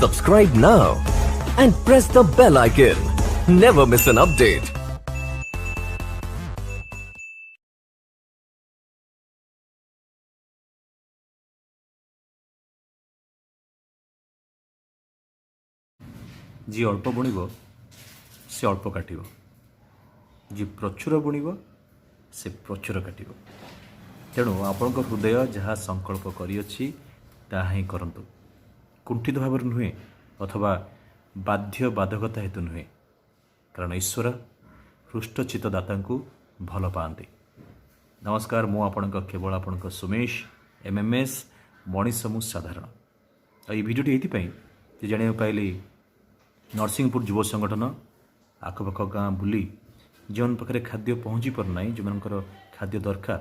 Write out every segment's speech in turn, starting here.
Subscribe now and press the bell icon. Never miss an update. ଯିଏ ଅଳ୍ପ ବୁଣିବ ସେ ଅଳ୍ପ କାଟିବ, ଯିଏ ପ୍ରଚୁର ବୁଣିବ ସେ ପ୍ରଚୁର କାଟିବ। ତେଣୁ ଆପଣଙ୍କ ହୃଦୟ ଯାହା ସଂକଳ୍ପ କରିଅଛି ତାହା ହିଁ କରନ୍ତୁ, କୁଣ୍ଠିତ ଭାବରେ ନୁହେଁ ଅଥବା ବାଧ୍ୟ ବାଧକତା ହେତୁ ନୁହେଁ, କାରଣ ଈଶ୍ୱର ହୃଷ୍ଟଚିତ୍ତ ଦାତାଙ୍କୁ ଭଲ ପାଆନ୍ତି। ନମସ୍କାର, ମୁଁ ଆପଣଙ୍କ କେବଳ ଆପଣଙ୍କ ସୁମେଶ, MMS, ମଣିଷ ମୁଁ ସାଧାରଣ। ଆଉ ଏଇ ଭିଡ଼ିଓଟି ଏଇଥିପାଇଁ ଯେ ଜାଣିବାକୁ ପାଇଲି ନରସିଂହପୁର ଯୁବ ସଂଗଠନ ଆଖପାଖ ଗାଁ ବୁଲି ଯେଉଁମାନଙ୍କ ପାଖରେ ଖାଦ୍ୟ ପହଞ୍ଚି ପାରୁନାହିଁ, ଯେଉଁମାନଙ୍କର ଖାଦ୍ୟ ଦରକାର,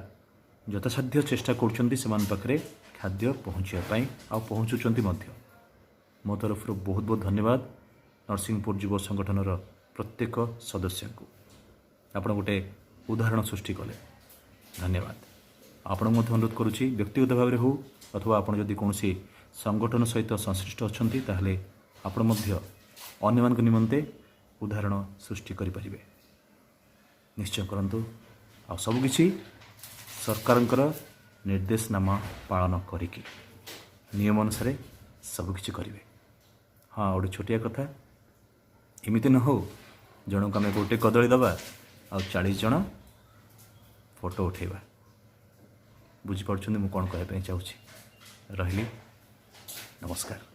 ଯଥାସାଧ୍ୟ ଚେଷ୍ଟା କରୁଛନ୍ତି ସେମାନଙ୍କ ପାଖରେ ଖାଦ୍ୟ ପହଞ୍ଚିବା ପାଇଁ, ଆଉ ପହଞ୍ଚୁଛନ୍ତି ମଧ୍ୟ। ମୋ ତରଫରୁ ବହୁତ ବହୁତ ଧନ୍ୟବାଦ ନରସିଂହପୁର ଯୁବ ସଂଗଠନର ପ୍ରତ୍ୟେକ ସଦସ୍ୟଙ୍କୁ। ଆପଣ ଗୋଟେ ଉଦାହରଣ ସୃଷ୍ଟି କଲେ, ଧନ୍ୟବାଦ। ଆପଣଙ୍କୁ ମଧ୍ୟ ଅନୁରୋଧ କରୁଛି, ବ୍ୟକ୍ତିଗତ ଭାବରେ ହେଉ ଅଥବା ଆପଣ ଯଦି କୌଣସି ସଂଗଠନ ସହିତ ସଂଶ୍ଳିଷ୍ଟ ଅଛନ୍ତି, ତାହେଲେ ଆପଣ ମଧ୍ୟ ଅନ୍ୟମାନଙ୍କ ନିମନ୍ତେ ଉଦାହରଣ ସୃଷ୍ଟି କରିପାରିବେ। ନିଶ୍ଚୟ କରନ୍ତୁ, ଆଉ ସବୁକିଛି ସରକାରଙ୍କର ନିର୍ଦ୍ଦେଶନାମା ପାଳନ କରିକି ନିୟମ ଅନୁସାରେ ସବୁକିଛି କରିବେ। ହଁ, ଗୋଟେ ଛୋଟିଆ କଥା, ଏମିତି ନ ହେଉ ଜଣକୁ ଆମେ ଗୋଟେ କଦଳୀ ଦେବା ଆଉ 40 ଜଣ ଫଟୋ ଉଠାଇବା। ବୁଝିପାରୁଛନ୍ତି ମୁଁ କ'ଣ କହିବା ପାଇଁ ଚାହୁଁଛି? ରହିଲି, ନମସ୍କାର।